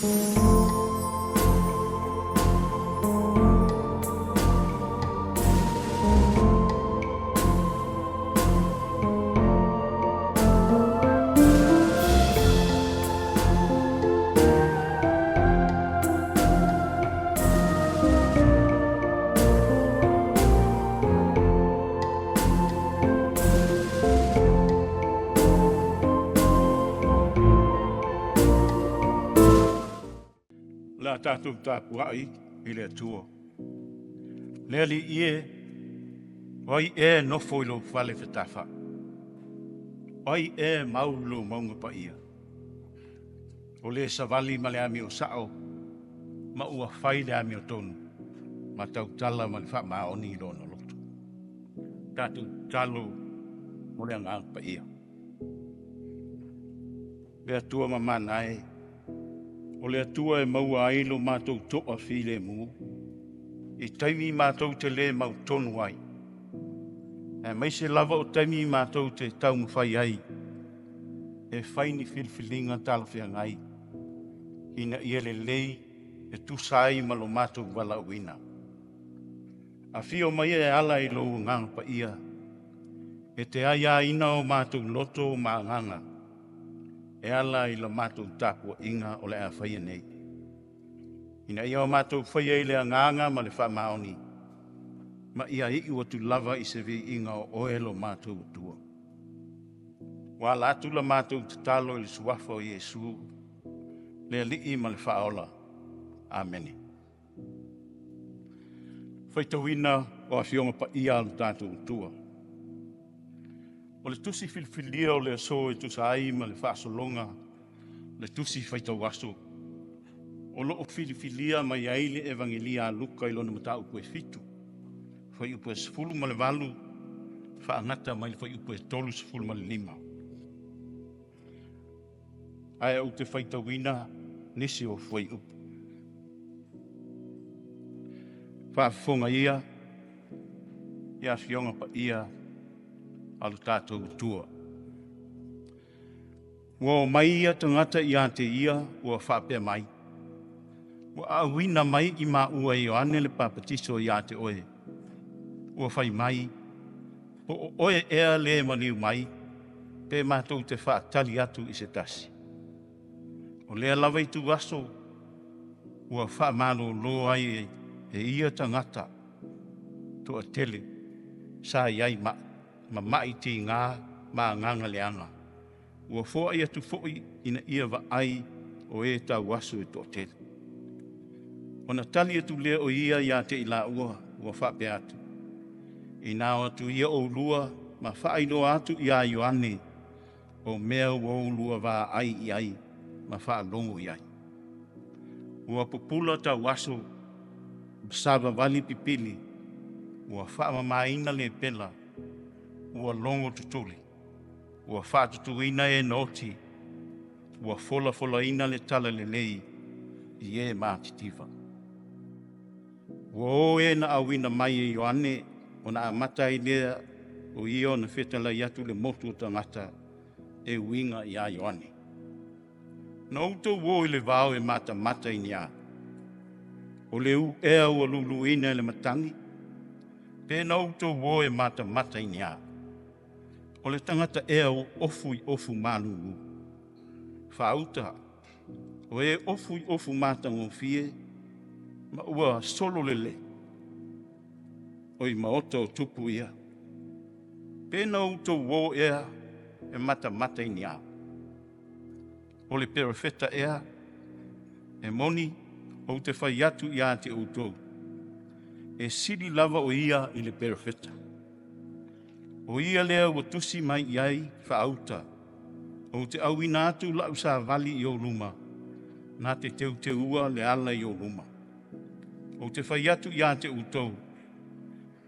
O le a tatou tapuai i le Atua. Le Alii e, o ai ea e nofo i lou fale fetafaai? O ai ea e mau i lou mauga paia? O le savali ma le amio sao ma ua fai le amiotonu ma tautala ma le faamaoni i lona loto. Tatou tatalo mo le Agaga Paia. Le Atua mamana e, o le Atua e maua ai lo matou toafilemu i taimi matou te le mautonu ai, aemaise lava o taimi matou te taumafai ai e fai ni filifiliga talafeagai ina ia lelei e tusa ai ma lo matou valaauina. Afio mai e ala i lou Agaga Paia e te aiaina o matou loto ma agaga e ala i la matou tapuaiga o le a faia nei, ina ia o matou faia i le agaga ma le faamaoni, ma ia iu atu lava i se viiga o oe lo matou Atua. Ua ala atu la matou tatalo i le suafa o Iesu, le Alii ma le Faaola. Amene. Faitauina o Afioga Paia a lo tatou Atua. O le tusi filifilia o le aso e tusa ai ma le faasologa le tusi faitau aso, o lo o filifilia mai ai le Evagelia a Luka i lona mataupu e 7, fuaiupu e 18, faagata mai le fuaiupu e 35. Ae ou te faitauina nisi o fuaiupu. Faafofoga ia i Afioga Paia a lo tatou Atua. Ua o mai ia tagata ia te ia ua faapea mai, ua auina mai i maua e Ioane le papatiso ia te oe. Ua fai mai, po o oe ea le maliu mai, pe matou te faatali atu i se tasi. O lea lava itu aso ua faamalolo ai e ia tagata toatele sa i ai ma mai tiga ma agaga leaga. Ua foai atu foi ina ia vaai o e tauaso e toatele. Ona tali atu lea o ia ia te i laua ua faapea atu, ina o atu ia oulua ma faailoa atu ia Ioane o mea ua oulua vaai i ai ma faalogo i ai. Ua pupula tauaso, savavali pipili, ua faamamaina le pela, ua logo tutuli, ua faatutuina e naoti, ua folafolaina le tala lelei i e matitiva. Ua o e na auina mai e Ioane, ona amata ai lea o ia ona fetalai atu le motu o tagata e uiga ia Ioane. Na outou o i le vao e matamata i ni a? O le u ea ua luluina e le matagi? Pe na outou o e matamata i ni a? O le tagata ea o ofu i ofu malulu. Faauta, o e ofu i ofu matagofie, ma ua solo lele, o i maota o tupu ia. Pe na outou o ea e matamata i ni a? O le perofeta ea? E moni, ou te fai atu ia te outou, e sili lava o ia i le perofeta. O ia lea ua tusi mai i ai faauta, ou te auina atu lau savali i ou luma, na te teuteua le ala i ou luma. Ou te fai atu ia te outou,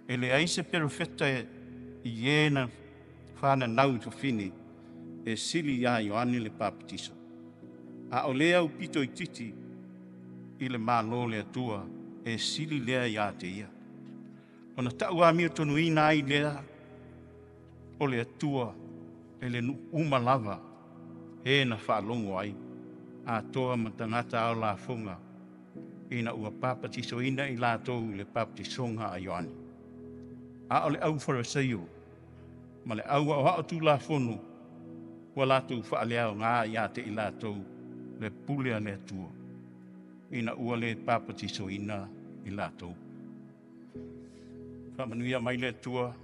e leai se perofeta i e na whananau i fafine, e sili ia Ioane le papatiso. A o lea aupito itiiti i le Malo o le Atua, e sili lea ia te ia. Ona tau amiotonuina ai lea o le Atua e le nuu uma lava e na faalogo ai. atoa ma tagata ao lafoga ina ua papatisoina i latou i le papatisoga a Ioane. A o le au Fariseio ma le au aoao Tulafono ua latou faaleaoga ia te i latou le pule a le Atua ina ua le papatisoina i latou. Faamanuia mai le Atua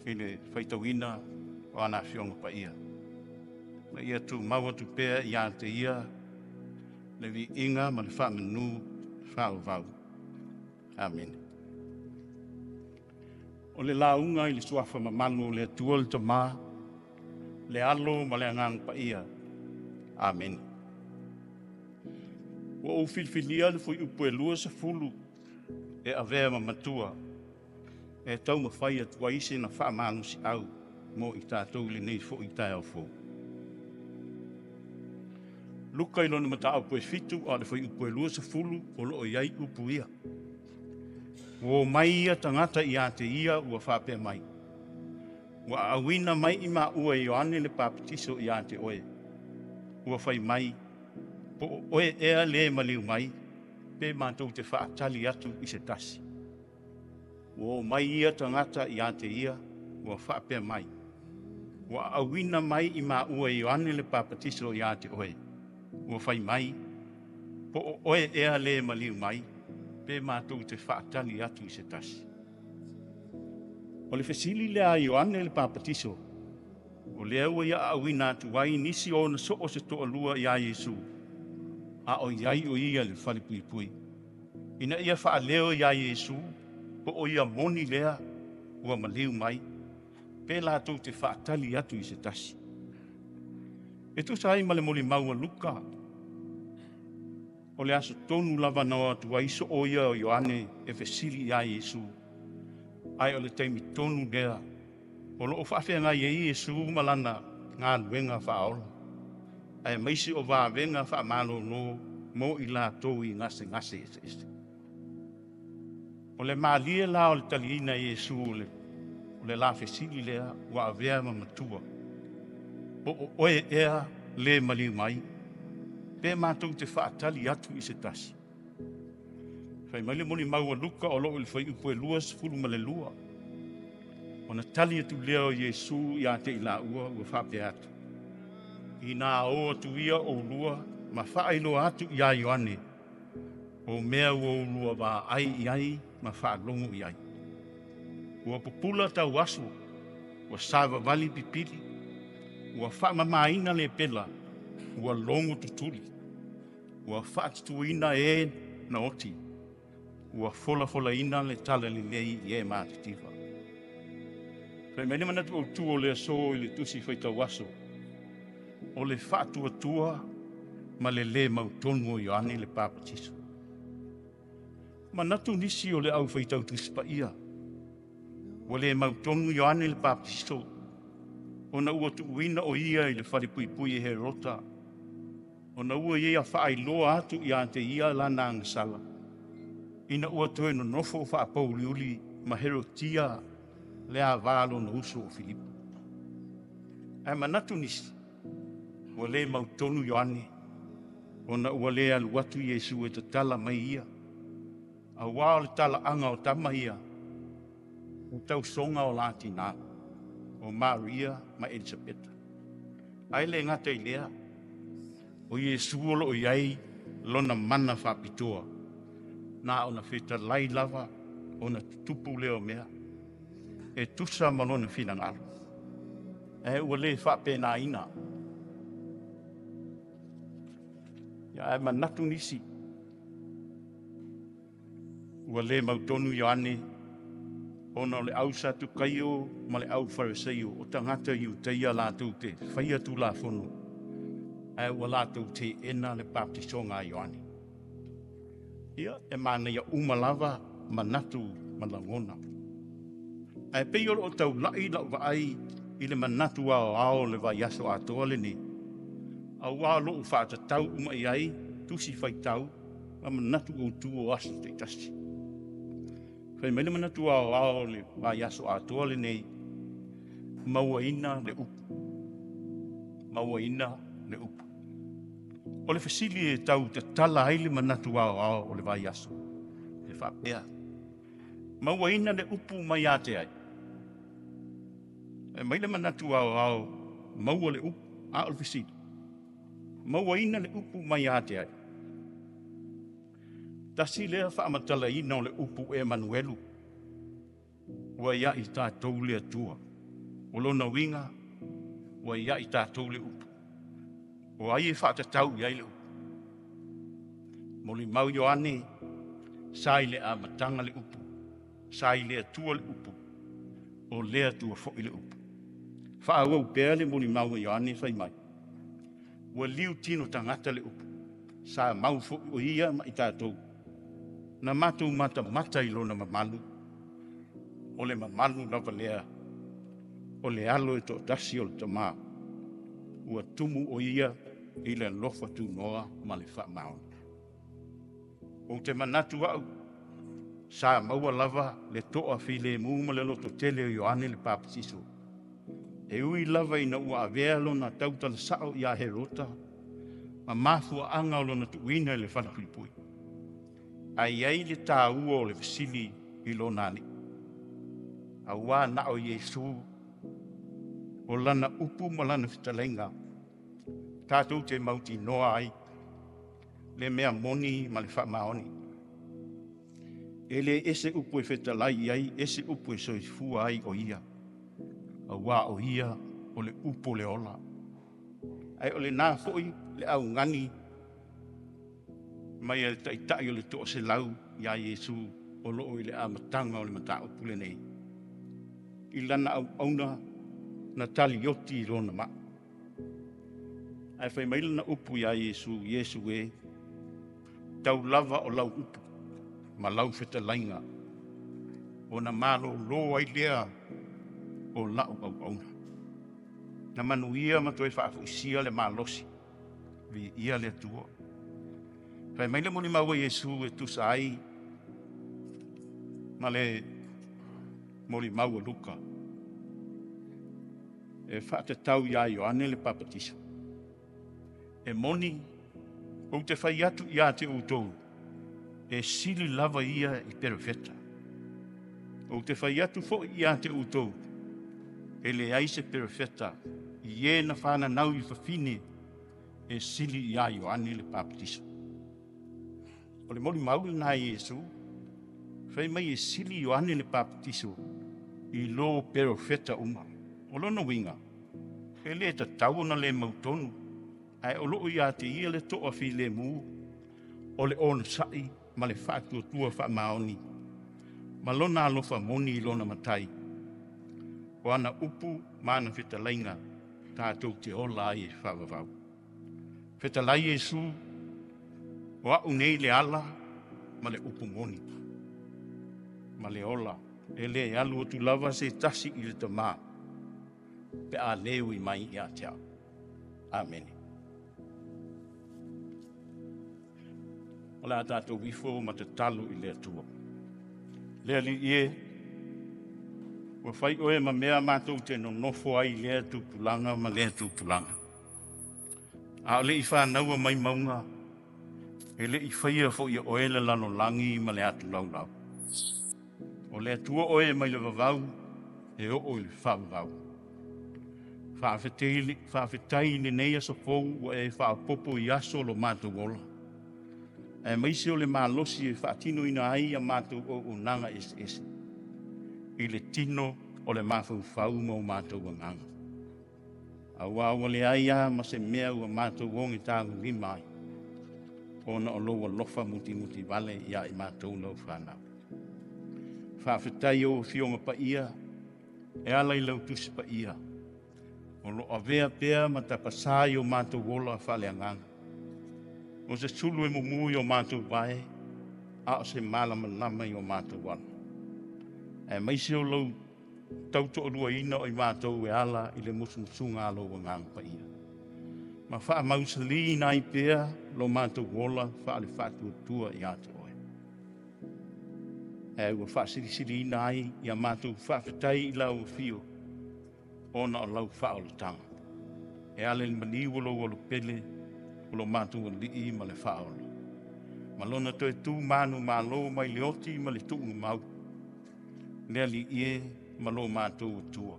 i le faitauina o ana Afioga Paia. Ma ia tumau atu pea ia te Ia le viiga ma le faamanu faavavau. Amene. O le lauga i le suafa mamalu o le Atua le Tama, le Alo ma le Agaga Paia. Amene. Ua ou filifilia le fuaiupu e 20 e avea ma matua e taumafai atu ai sina faamalosiau mo i tatou i lenei foi taeao fou. Luka i lona mataupu e 7 a o le fuaiupu e 20 o lo o i ai upu ia. Ua o mai ia tagata ia te ia ua faapea mai, ua auina mai i maua e Ioane le papatiso ia te oe. Ua fai mai, po o oe ea le maliu mai, pe matou te faatali atu i se tasi. Ua o mai ia tagata ia te ia, ua faapea mai, ua auina mai i maua e Ioane le papatiso ia te oe. Ua fai mai, po o oe ea le maliu mai, pe matou te faatali atu i se tasi. O le fesili lea a Ioane le papatiso, o lea ua ia auina atu ai nisi o ona soo se toalua iā Iesu, a o i ai o ia i le falepuipui, ina ia faaleo iā Iesu po o ia moni lea ua maliu mai, pe latou te faatali atu i se tasi. E tusa ai ma le molimau a Luka, o le aso tonu lava na o atu ai soo ia o Ioane e fesili iā Iesu, ae o le taimi tonu lea o lo o faafeagai ai Iesu ma lana galuega faaola, aemaise o vavega faamalolo mo i latou i gasegase eseese. O le malie la o le taliina e Iesu o le la fesili lea ua avea ma matua, po o oe ea le maliu mai, pe matou te faatali atu i se tasi. Fai mai le molimau a Luka o lo o i le fuaiupu e 22, ona tali atu lea o Iesu ia te i laua ua faapea atu, inā o atu ia oulua ma faailoa atu iā Ioane, o mea ua oulua vaai i ai ma faalogo i ai. Ua pupula tauaso, ua savavali pipili, ua faamamaina le pela, ua logo tutuli, ua faatutuina e na oti, ua folafolaina le talalelei i e matitiva. Fai mai le manatu autu o le aso i le tusi faitau aso, o le faatuatua ma le lē mautonu o Ioane le papatiso. Manatu nisi o le au faitau Tusi Paia, ua le mautonu Ioane le papatiso ona ua tuuina o ia i le falepuipui e Herota, ona ua ia faailoa atu ia te ia lana agasala, ina ua toe nonofo faapouliuli ma Herotia le ava lona uso o Filipo. Ae manatu nisi, ua le mautonu Ioane, ona ua le alu atu Iesu e tatala mai ia, auā o le talaaga o tama ia, o tausoga o la tinā, o Maria ma Elisapeta. Ae le gata i lea, o Iesu o lo o i ai lona mana faapitoa, na ona fetalai lava ona tutupu lea o mea, e tusa ma lona finagalo. Ae ua le faapenaina. Ia ae manatu nisi, ua le mautonu Ioane, ona o le au Satukaio ma le au Fariseio o tagata Iutaia latou te faia Tulafono, ae ua latou teena le baptisoga a Ioane. Ia, e manaia uma lava manatu ma lagona. Ae pei o lo o taulai lau vaai i le manatu aoao o le vaiaso atoa lenei, auā o lo o faatatau uma i ai tusi faitau ma manatu autu o aso taitasi. Fai mai le manatu aoao o le vaiaso atoa lenei, mauaina le upu. Mauaina le upu. O le fesili e tau tatala ai le manatu aoao o le vaiaso, e faapea, mauaina le upu mai ia te ai? E mai le manatu aoao, maua le upu, a o le fesili, mauaina le upu mai ia te ai? Tasi lea faamatalaina o le upu Emanuelu, ua ia i tatou le Atua. O lona uiga, ua ia i tatou le upu. O ai e faatatau i ai le upu? Molimau Ioane, sa i le amataga le upu, sa i le Atua le upu, o le Atua foi le upu. Faaauau pea le molimau a Ioane fai mai, ua liu tino tagata le upu, sa mau foi o ia ma i tatou, na matou matamata i lona mamalu, o le mamalu lava lea, o le alo e toatasi o le Tama, ua tumu o ia i le alofa tunoa ma le faamaoni. Ou te manatu au, sa maua lava le toa filemu ma le lototele o Ioane le Papatiso. E ui lava ina ua avea lona tautala sao ia Herota ma mafuaaga o lona tuuina i le falepuipui. Ae i ai le taua o le fesili i lona alii. Auā na o Iesu, o lana upu ma lana fetalaiga, tatou te mautinoa ai le mea moni ma le faamaoni. E le ese upu e fetalai i ai, ese upu e soifua ai o ia. Auā o ia o le upu o le ola. Ae o lena foi le augani mai a le taitai o le toaselau ia Iesu o loo i le amataga o le mataupu lenei. I lana auauna na talioti i lona maa. Ae fai mai lana upu ia Iesu, Iesu e, tau lava o lau upu ma lau fetalaiga, ona malolo ai lea o lau auauna. Na manuia ma toe faafoisia le malosi, viia le Atua. Fai mai le molimau a Iesu e tusa ai ma le molimau a Luka, e faatatau ia Ioane le Papatiso. E moni, ou te fai atu ia te outou, e sili lava ia i perofeta. Ou te fai atu foi ia te outou, e leai se perofeta i e na whananau i fafine e sili ia Ioane le Papatiso. O le molimau lena i Iesu, fai mai e sili Ioane le Papatiso i lo perofeta uma. O lona uiga, e le tatau ona le mautonu, ae o loo ia te ia le toa filemu, o le onosai ma le faatuatua faamaoni, ma lona alofa moni i lona matai. O ana upu ma ana fetalaiga, tatou te ola ai e faavavau. Fetalai Iesu, o au nei le ala ma le upu moni, ma le ola, e le alu atu lava se tasi i le Tamā, pe a le ui mai ia te au. Amene. O le a tatou ifo ma tatalo i le Atua. Le Alii e, ua fai oe ma mea matou te nonofo ai i lea tupulaga ma lea tupulaga. A o le i whānaua mai maunga, e le i whaia fo ia oe le lalolagi ma le atu laulau. O le Atua oe mai le vavau, e oo i le faavavau. Faafetai i lenei aso fou ua e faaopoopo i aso lo matou ola. Aemaise o le malosi e faatinoina ai a matou auaunaga eseese i le tino o le mafaufau ma o matou agaga. Auā ua leai lava ma se mea ua matou ogitagolima ai, ona o lou alofa mutimutivale ia i matou lau fanau. Faafetai ou Afioga Paia e ala i lau Tusi Paia, o lo avea pea ma tapasā i o matou ola faaleagaga. O se sulu e mumu i o matou vae, a o se malamalama i o matou ala. Aemaise o lou tautoaluaina o i matou e ala i le musumusuga a lou Agaga Paia. Ma faamausaliina ai pea lo matou ola faale faatuatua ia te oe. Ae ua faasilisiliina ai ia matou faafetai i lau afio, ona o lau faaolataga. E ala i le maliu o lou alopele o lo matou Alii ma le Faaola, ma Lona toe tu manumalo mai le oti ma le tuumau, le Alii e ma lo matou Atua.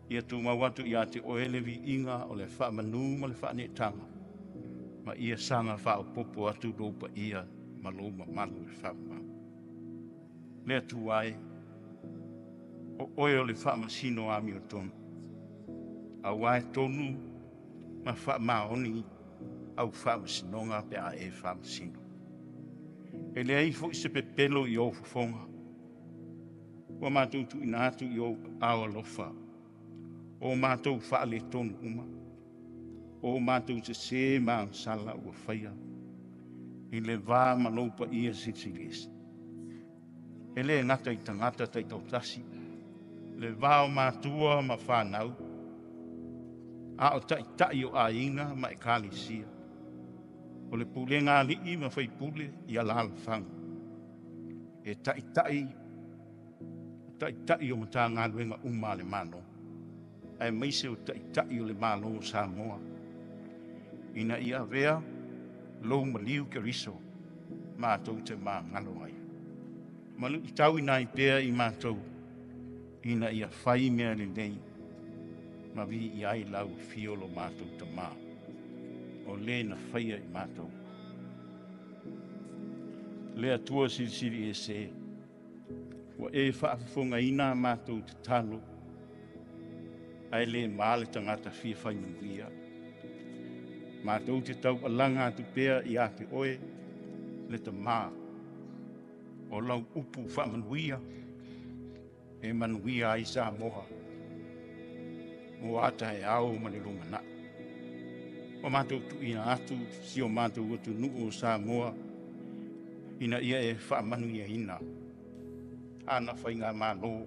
Ia tumau atu ia te oe le viiga o le faamanu ma le faaneetaga, ma ia saga faaopoopo atu lou paia ma lou mamalu i le faavavau. Le Atua e, o oe o le faamasino amiotonu, aua e tonu ma faamaoni au faamasinoga pe a e faamasino. E leai foi se pepelo i ou fofoga, ua matou tuuina atu i ou aao alofa o matou faaletonu uma, o matou sesē ma agasala ua faia i le va ma lou paia silisili ese. E le gata i tagata taitoatasi, le va o matua ma fanau, a o taitai o aiga ma ekalesia, o le pulega a alii ma faipule i alaalafaga, e taitai o Matagaluega uma a le Malo, aemaise o Taitai o le Malo o Samoa, ina ia avea lou maliu Keriso matou te magalo ai, ma luitauina ai pea i matou ina ia fai mea lelei ma viia ai lau afio lo matou Tamā, o le na faia i matou. Le Atua Silisili Ese, ua e faafofogaina a matou tatalo, ae le ma le tagata fia fai manuia. Matou te taualaga atu pea ia te oe le Tamā, o lau upu faamanuia e manuia ai Samoa mo a taeao ma le lumanai. Ua matou tuuina atu si o matou atunuu o Samoa ina ia e faamanuiaina ana faigamalo,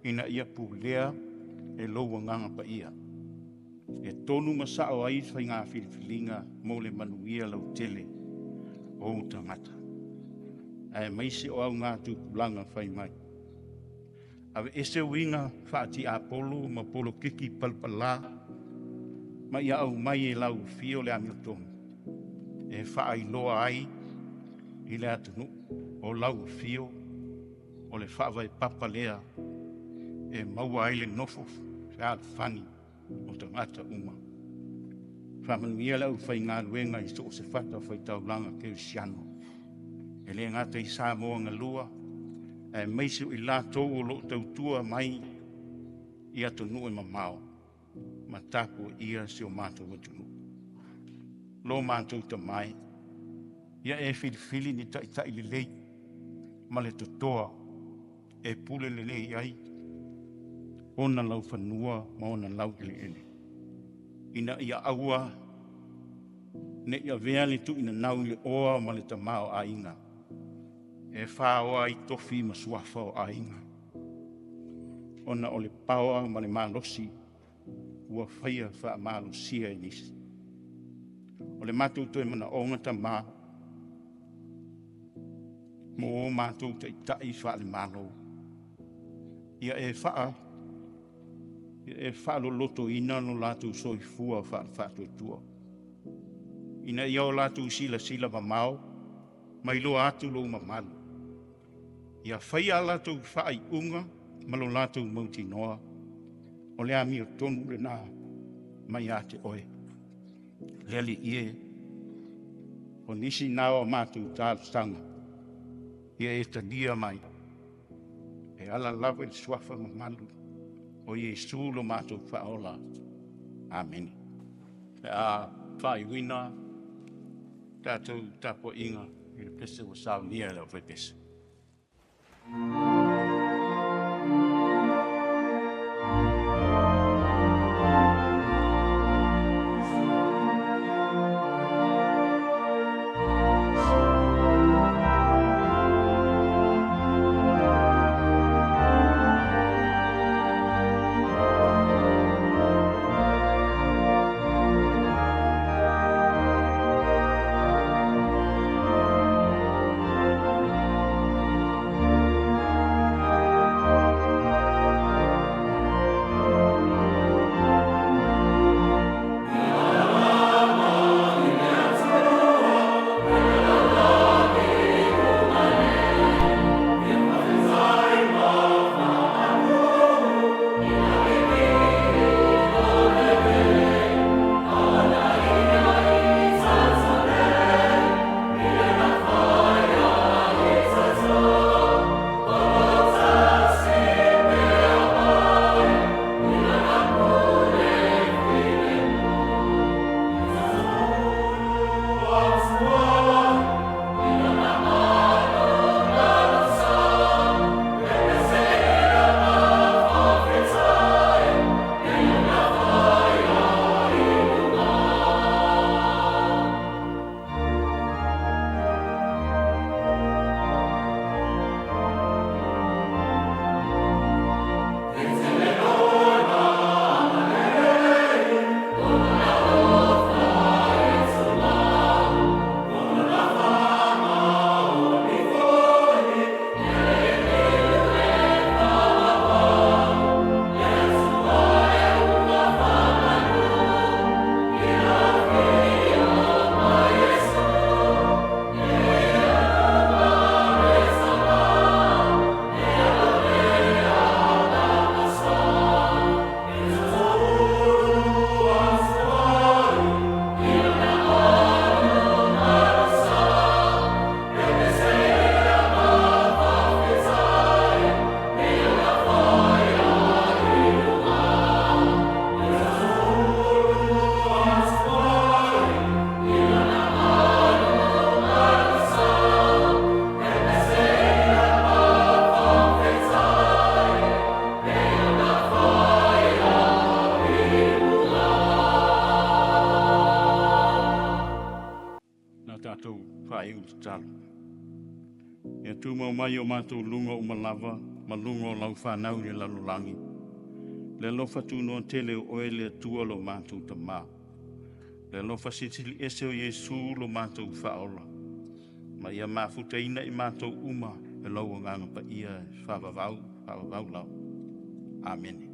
ina ia pulea e lou Agaga Paia, e tonu ma sao ai faiga filifiliga mo le manuia lautele o ou tagata, aemaise o augatupulaga fai mai. Aveese uiga faatiapolo ma polokiki palapala, ma ia aumai e lau Afio le amiotonu e faailoa ai i le atunuu o lau afio o le faavae papa lea e maua ai le nofo fealofani o tagata uma. Faamanuia le aufaigaluega i so o se fatafaitaulaga kerisiano, e le gata i Samoa galua, aemaise o i latou o lo o tautua mai i atunuu e mamao ma tapuaia si o matou atunuu. Lo matou Tamā e, ia e filifili ni taitai lelei ma le totoa e pule lelei ai ona laufanua ma ona laueleele, ina ia aua ne i avea le tuuinanau i le oa ma le tamaoaiga e faoa ai tofi ma suafa o aiga, ona o le paoa ma le malosi ua faia faamalosia e nisi. O le matou toe manaoga Tamā mo o matou taitai faale-Malo, ia e faalolotoina lo latou soifua faale-faatuatua, ina ia o latou silasila mamao ma iloa atu lou mamalu. Ia faia a latou faaiuga ma lo latou mautinoa, o le amiotonu lena mai ia te oe. Le Alii e, o nisi na o matou talosaga, ia e talia mai, e ala lava i le suafa mamalu o Iesu lo matou Faaola. Amene. Pe a faaiuina tatou tapuaiga i le pese ua saunia e le aufaipese. Tatou faaiu le tatalo. Ia tumau mai o matou luga uma lava ma luga o lau fanau i le lalolagi. Le alofa tunoa tele o oe le Atua lo matou Tamā. Le alofa silisili ese o Iesu lo matou Faaola. Ma ia mafutaina i matou uma e lau Agaga Paia e faavavau, faavavau lava. Amene.